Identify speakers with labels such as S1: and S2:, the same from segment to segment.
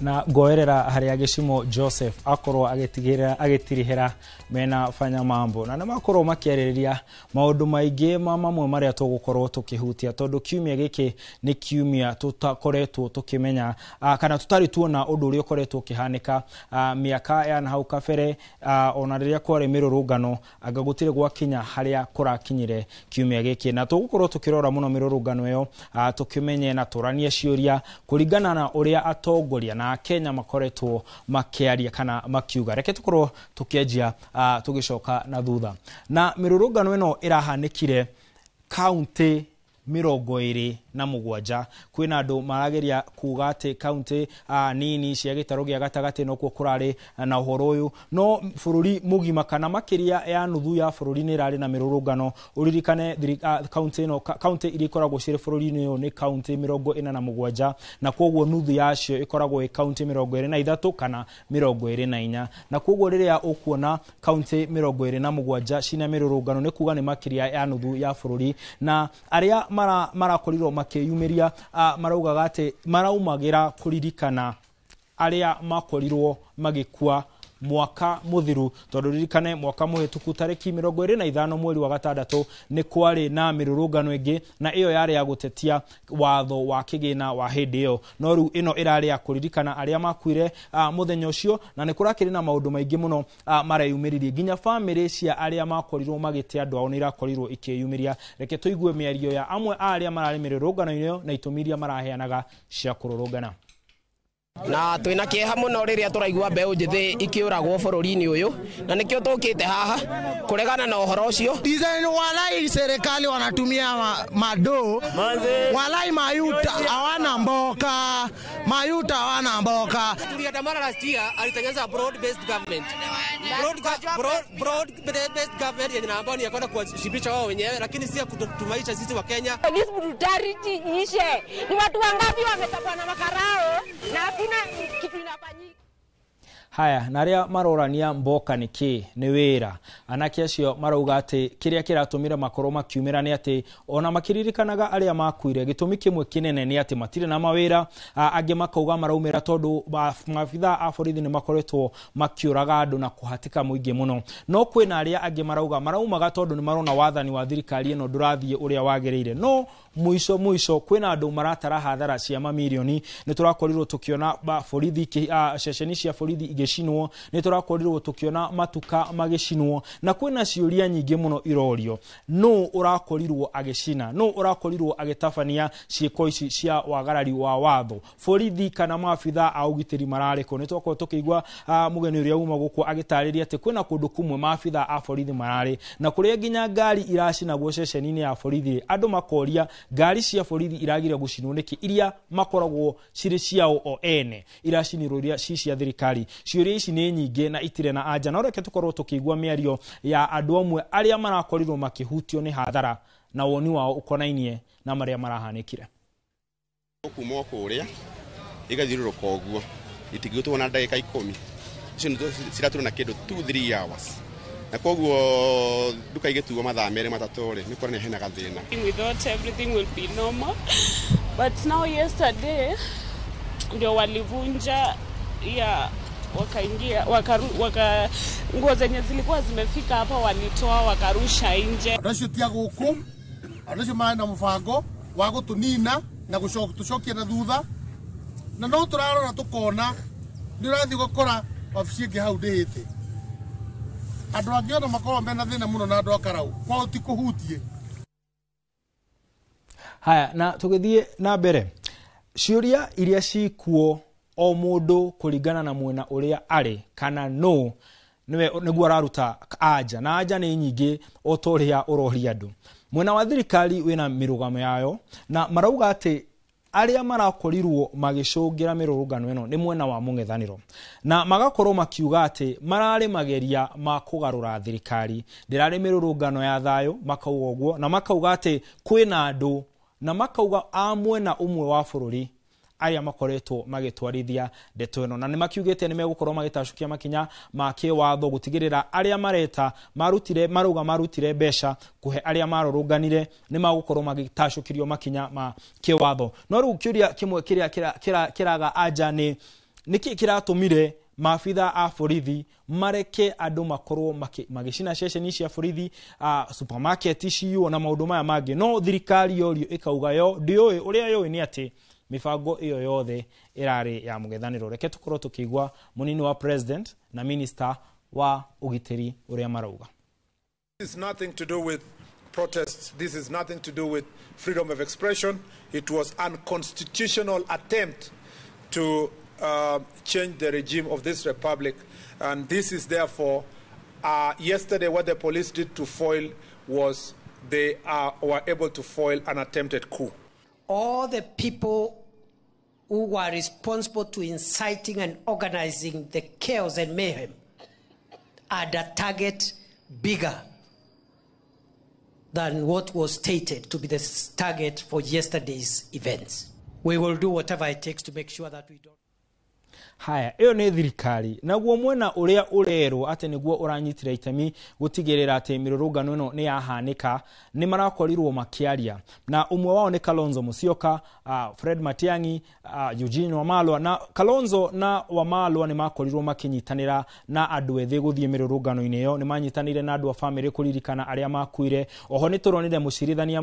S1: Na ngoerera harĩa Gĩcimo Joseph akorwo agĩtigĩrĩra agĩtirihĩra mena Fanya Mambo, na nĩ makorwo makĩarĩrĩria maũndũ maingĩ ma mamwe marĩa tũgũkorwo tũkĩhutia, tondũ kiumia gĩkĩ nĩ kiumia tũtakoretwo tũkĩmenya kana tũtarĩ tuona ũndũ ũrĩa ũkoretwo ũkĩhanĩka mĩaka ya na hau kabere, ona rĩrĩa kwarĩ mĩrũrũngano anga gũtirĩ gwakinya harĩa kũrakinyire kiumia gĩkĩ. Na tũgũkorwo tũkĩrora mũno mĩrũrũngano ĩyo, tũkĩmenye na tũranie ciũria kũringana na ũrĩa atongoria na Akenya makoretwo makĩaria kana makiuga. Reke tũkorwo tũkĩanjia tũgĩcoka na thutha na mĩrũrũngano ĩno ĩrahanĩkire kaunti 27. Kwĩna andũ marageria kuga atĩ kaunti nini cia gĩtarũ gĩa gatagatĩ nokuo kũrarĩ na ũhoro ũyũ, no bũrũri mũgima kana makĩria ya nuthu ya bũrũri nĩ ĩrarĩ na mĩrũrũngano. Ũririkane kaunti ĩno, kaunti iria ikoragwo cirĩ bũrũri-inĩ ũyũ nĩ kaunti 47, na koguo nuthu yacio ĩkoragwo ĩ kaunti 23 kana 24, na koguo rĩrĩa ũkuona kaunti 27 cina mĩrũrũngano nĩ kuga nĩ makĩria ya nuthu ya bũrũri. Na arĩa marakorirwo makĩyumĩria maraugaga atĩ maraumagĩra kũririkana arĩa makorirwo magĩkua mwaka mũthiru, tondũ ririkane mwaka mũhĩtũku tarĩki 25 mweri wa gatandatũ nĩ kwarĩ na mĩrũrũngano ĩngĩ, na ĩyo yarĩ ya gũtetia watho wa kĩgĩna wa hĩndĩ ĩyo, no rĩu ĩno ĩrarĩ ya kũririkana arĩa makuire mũthenya ũcio. Na nĩ kũrakĩrĩ na maũndũ maingĩ mũno mareyumĩririe, nginya bamĩrĩ cia arĩa makorirwo magĩte andũ ao nĩ irakorirwo ikĩyumĩria. Reke tũigue mĩario ya amwe a arĩa mararĩ mĩrũrũngano-inĩ ĩyo na itũmi iria maraheanaga cia kũrũrũngana.
S2: Na twina kieha muno riria turaigua mbeu njithi ikiuragwo bururi-ini uyu, na nikio tukite haha kuregana na uhoro ucio.
S3: Design walai serikali wanatumia mado walai mayuta hawana mboka, mayuta hawana mboka.
S4: Tuliandamana last year, alitengeneza broad based government, broad based government yenye ambayo ni ya kwenda kuwashibisha wao wenyewe, lakini si ya kutumaisha sisi wa Kenya.
S5: This brutality ishe. Ni watu wangapi wametapwa na makarao na hakuna kitu inafanyika.
S1: Haya, na arĩa marorania mboka nĩ kĩ nĩ wĩra, anake acio marauga atĩ kĩrĩa kĩratũmire makorwo makiumĩra nĩ atĩ ona makĩririkanaga arĩa makuire, gĩtũmi kĩmwe kĩnene nĩ atĩ matirĩ na mawĩra. Angĩ makauga maraumĩra tondũ maabithaa a borithi nĩ makoretwo makĩũraga andũ na kũhatĩka mũingĩ mũno. No kwĩna arĩa angĩ marauga maraumaga tondũ nĩ marona wathani wa thirikari ĩno ndũrathiĩ ũrĩa wagĩrĩire. No mũico mũico kwĩna andũ maratara hathara cia mamirioni. Nĩ tũrakorirwo tũkĩona borithi ceceni cia borithi igĩcinwo, nĩ tũrakorirwo tũkĩona matuka magĩcinwo, na kwĩna ciũria nyingĩ mũno irorio, nũ ũrakorirwo agĩcina, nũ ũrakorirwo agĩtabania ciĩko ici cia wagarari wa watho, borithi kana maabithaa a ũgitĩri mararĩ kũ? Nĩ twakorwo tũkĩigua mũgeni ũrĩa uma gũkũ agĩtarĩria atĩ kwĩna kũndũ kũmwe maabithaa a borithi mararĩ, na kũrĩa nginya ngari iracinagwo ceceni-inĩ ya borithi, andũ makoria ngari cia borithi iragire gũcinwo nĩkĩ, iria makoragwo cirĩ ciao o ene iracinirwo iria ci cia thirikari. Ciũria ici nĩ nyingĩ na itirĩ na anja, no reke tũkorwo tũkĩigua mĩario ya andũ amwe arĩa marakorirwo makĩhutio nĩ hathara na woni wao ũkonainie na marĩa marahanĩkire.
S6: Kuma o kũrĩa igathiũrũrũka ũguo itingĩtwo na ndagĩka 10, icio nĩ ciratũrwo na kĩndũ 2-3 hours, na koguo nduka igĩtuo mathaa 2 3 rĩ, nĩ kuonania hena gathĩna.
S7: We thought everything will be normal, but now yesterday ndio walivunja ya wakaingia waka nguo zenye zilikuwa zimefika hapa walitoa wakarusha nje.
S3: Andũ acio ti a gũkũ, andũ acio marĩ na mũbango wa gũtũnina na gũtũcokia na thutha, na no tũrarora tũkona nĩ ũrathiĩ ũgakora wabici ĩngĩ hau ndĩhĩte. Andũ angĩ ona makoragwo mena thĩna mũno na andũ a Karau, kwao ti kũhutie.
S1: Haya, na tũgĩthiĩ na mbere, ciũria iria cikuo o mũndũ kũringana na mwena ũrĩa arĩ kana no niwe nĩguo araruta anja, na anja nĩ nyingĩ o ta ũrĩa ũroria andũ. Mwena wa thirikari wĩna mĩrũgamo yayo, na marauga atĩ arĩa marakorirwo magĩcũngĩra mĩrũrũngano ĩno nĩ mwena wa mũng'ethanĩro, na magakorwo makiuga atĩ mararĩ mageria ma kũgarũra thirikari, ndĩrarĩ mĩrũrũngano ya thayũ, makauga ũguo, na makauga atĩ kwĩna andũ, na makauga a mwena ũmwe wa bũrũri arĩa makoretwo magĩtwarithia ndeto ĩno, na nĩ makiugĩte nĩ megũkorwo magĩtacũkia makinya ma kĩwatho gũtigĩrĩra arĩa mareta marutire marauga marutire mbeca kũhe arĩa marũrũnganire nĩ magũkorwo magĩtacũkĩrio makinya ma kĩwatho. No rĩu kĩũria kĩmwe kĩrĩa kĩraga anja nĩ Nĩkĩ kĩratũmire maabitha a borithi mareke andũ makorwo magĩcina ceceni cia borithi, supermarket ciywo na maũndũ maya mangĩ? No thirikari yorio ĩkauga yo ndĩũĩ, ũrĩa yũĩ nĩ atĩ mĩbango ĩyo yothe ĩrarĩ ya mũng'ethanĩro. Reke tũkorwo tũkĩigua mũnini wa president na minister wa ũgitĩri ũrĩa marauga.
S8: This is nothing to do with protests. This is nothing to do with freedom of expression. It was unconstitutional attempt to change the regime of this republic. And this is therefore, yesterday what the police did to foil was they were able to foil an attempted coup.
S9: All the people who were responsible to inciting and organizing the chaos and mayhem had a target bigger than what was stated to be the target for yesterday's events. We will do whatever it takes to make sure that we don't.
S1: Haya, ĩyo nĩ thirikari. Naguo mwena ũrĩa ũrerwo atĩ nĩguo ũranyitire itemi gũtigĩrĩra atĩ mĩrũrũngano ĩno nĩ yahanĩka nĩ marakorirwo makĩaria, na ũmwe wao nĩ Kalonzo Musyoka, Fred Matiang'i, Eugene Wamalwa. Na Kalonzo na Wamalwa nĩ makorirwo makĩnyitanĩra na andũ ethĩ gũthiĩ mĩrũrũngano-inĩ ĩyo. Nĩ manyitanĩire na andũ a bamĩrĩ kũririkana arĩa makuire. Oho nĩ tũronire mũcirithania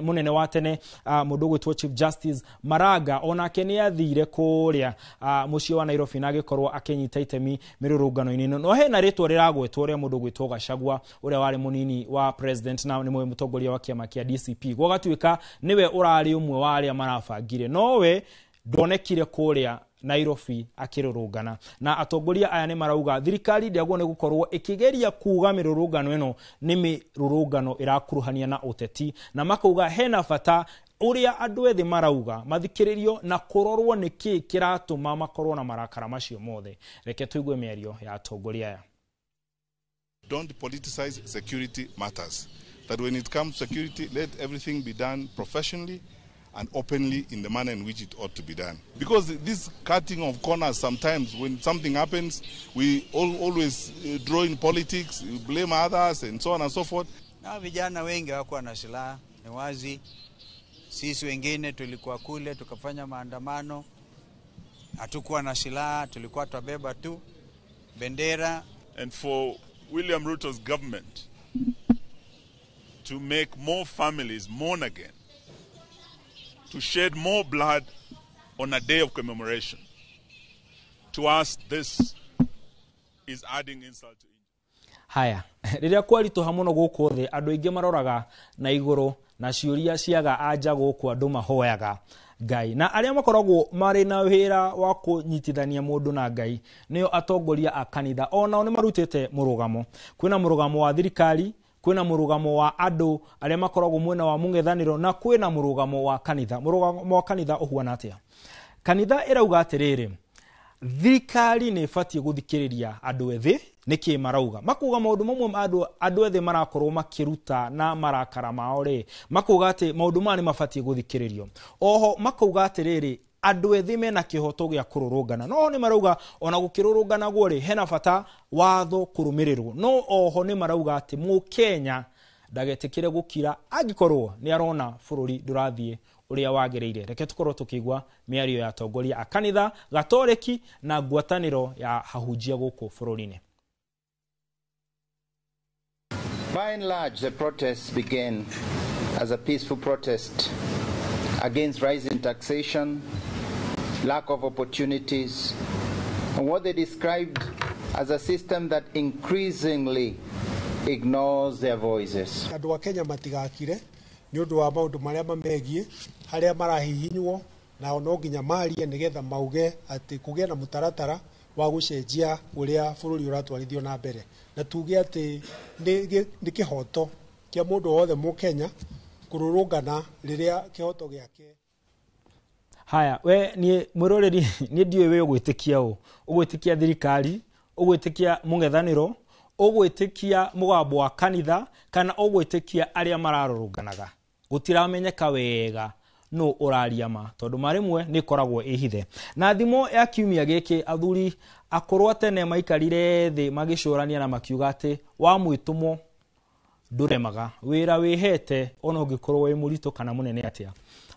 S1: mũnene wa tene, mũndũ ũgwĩtwo Chief Justice Maraga, onake nĩ athire kũrĩa mũciĩ wa Nairobi na agĩkorwo akĩnyita itemi mĩrũrũngano-inĩ ĩno. No hena rĩtwa rĩragwetwo rĩa mũndũ ũgwĩtwo Gachagua, ũrĩa warĩ mũnini wa president na nĩ mũtongoria wa kĩama kĩa DCP, gwagatuĩka nĩwe ũrarĩ ũmwe wa arĩa marabangire, nowe ndonekire kũrĩa Nairobi akĩrũrũngana. Na atongoria aya nĩ marauga thirikari ndĩagwo nĩ gũkorwo ĩkĩgeria kuga mĩrũrũngano ĩno nĩ mĩrũrũngano ĩrakuruhania na ũteti, na makauga hena bata ũrĩa andũ ethĩ marauga mathikĩrĩrio na kũrorwo nĩkĩ kĩratũma makorwo na marakara macio mothe. Reke tũigue mĩario ya atongoria aya.
S10: Don't politicize security matters. That when it comes to security, let everything be done professionally and openly in the manner in which it ought to be done. Because this cutting of corners, sometimes when something happens, we always draw in politics, we blame others and so on and so forth.
S11: Na vijana wengi hawakuwa na silaha, ni wazi. Sisi wengine tulikuwa kule tukafanya maandamano, hatukuwa na silaha, tulikuwa twabeba tu bendera.
S12: And for William Ruto's government to make more families mourn again, to shed more blood on a day of commemoration, to us this is adding insult to injury.
S1: Haya, rĩrĩa kwaritũha mũno gũkũ thĩ, andũ aingĩ maroraga na igũrũ na ciũria ciaga anja gũkũ andũ mahoyaga Ngai, na arĩa makoragwo marĩ na wĩra wa kũnyitithania mũndũ na Ngai nĩo atongoria a kanitha. Onao nĩ marutĩte mũrũgamo. Kwĩna mũrũgamo wa thirikari, kwĩna mũrũgamo wa andũ arĩa makoragwo mwena wa mũng'ethanĩro, na kwĩna mũrũgamo wa kanitha. Mũrũgamo wa kanitha ũhuana atĩa? Kanitha ĩrauga atĩrĩrĩ, thirikari nĩ ĩbatiĩ gũthikĩrĩria andũ ethĩ nĩkĩ marauga. Makuga maũndũ mamwe andũ ethĩ marakorwo makĩruta na marakara mao rĩ, makuga atĩ maũndũ maya nĩ mabatiĩ gũthikĩrĩrio. Oho makauga atĩrĩrĩ, andũ ethĩ mena kĩhoto gĩa kũrũrũngana. No nĩ marauga ona gũkĩrũrũnganagwo rĩ, hena bata watho kũrũmĩrĩrwo. No oho nĩ marauga atĩ mũkenya ndagetĩkĩre gũkira angĩkorwo nĩ arona bũrũri ndũrathiĩ ũrĩa wagĩrĩire. Reke tũkorwo tũkĩigua mĩario ya atongoria a kanitha Gatoreki na ngwatanĩro ya hahunjia gũkũ bũrũri-inĩ.
S13: By and large, the protests began as a peaceful protest against rising taxation, lack of opportunities, and what they described as a system that increasingly ignores their voices.
S14: Andũ a Kenya matigakire nĩ ũndũ wa maũndũ marĩa mamegiĩ harĩa marahihinywo, nao no nginya marie nĩgetha mauge atĩ kũgĩe na mũtaratara wa gũcenjia ũrĩa bũrũri ũratwarithio na mbere, na tuge atĩ nĩ kĩhoto kĩa mũndũ wothe mũkenya kũrũrũngana rĩrĩa kĩhoto gĩake.
S1: Haya, we niĩ mwĩroreri, niĩ ndiũĩ we ũgwĩtĩkia ũ, ũgwĩtĩkia thirikari, ũgwĩtĩkia mũng'ethanĩro, ũgwĩtĩkia mũgambo wa kanitha, kana ũgwĩtĩkia arĩa mararũrũnganaga. Gũtiramenyeka wega no ũraria ma, tondũ ma rĩmwe nĩ ĩkoragwo ĩhithe. Na thimo ya kiumia gĩkĩ, athuri akũrũ a tene maikarire thĩ magĩcũrania na makiuga atĩ wa mwĩtũmo Ndũremaga wĩra wĩhete, ona ũngĩkorwo wĩ mũritũ kana mũnene atĩa,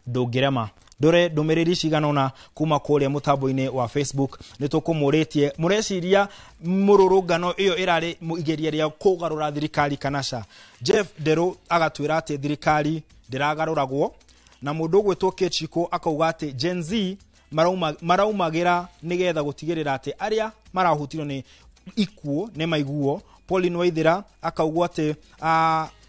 S1: ndũngĩrema. Ndore ndũmĩrĩri cigana ũna kuma kũrĩa mũtambo-inĩ wa Facebook. Nĩ tũkũmũrĩtie, mũreciria mũrũrũngano ĩyo ĩrarĩ igeria rĩa kũgarũra thirikari kana ca? Jeff Nderũ agatwĩra atĩ thirikari ndĩragarũragwo, na mũndũ ũgwĩtwo Kechiko akauga atĩ Gen Z maraumagĩra nĩgetha gũtigĩrĩra atĩ arĩa marahutirio nĩ ikuũ nĩ maiguo. Pauline Waithera akaugwo atĩ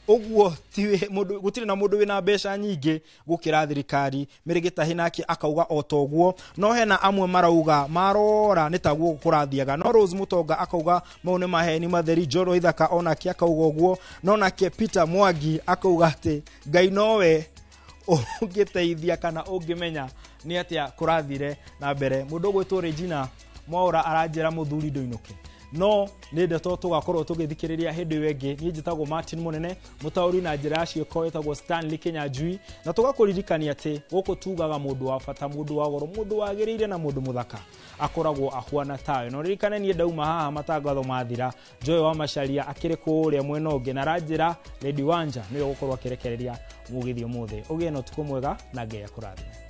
S1: ũguo ti mũndũ, gũtirĩ na mũndũ wĩna mbeca nyingĩ gũkĩra thirikari. Mĩrĩgĩtahi nake akauga o ta ũguo, no hena amwe marauga marora nĩ taguo kũrathiaga. No Rose Mutonga akauga mau nĩ maheni matheri. John Waithaka onake akauga ũguo, no nake Peter Mwangi akauga atĩ Ngai nowe ũngĩteithia kana ũngĩmenya nĩ atĩa kũrathire na mbere. Mũndũ ũgwĩtwo Regina Mwaura aranjĩra mũthuri ndũinũke, no nĩ ndeto tũgakorwo tũgĩthikĩrĩria hĩndĩ ĩyo ĩngĩ. Niĩ njĩtagwo Martin Mũnene, mũtaũri na njĩra ya ciĩko ĩtagwo Stanley Kinyanjui, na tũgakũririkania atĩ gũkũ tugaga mũndũ wa bata, mũndũ wa goro, mũndũ wagĩrĩire na mũndũ mũthaka akoragwo ahuana tawe. Na ũririkane niĩ ndauma haha matangatho mathira, Joy wa Macharia akĩrĩ kũrĩa mwena ũngĩ, na aranjĩra Lady Wanja nĩwe ũgũkorwo akĩrekereria mũgithi ũmũthĩ. Ũgĩe na ũtukũ mwega na Ngai akũrathime.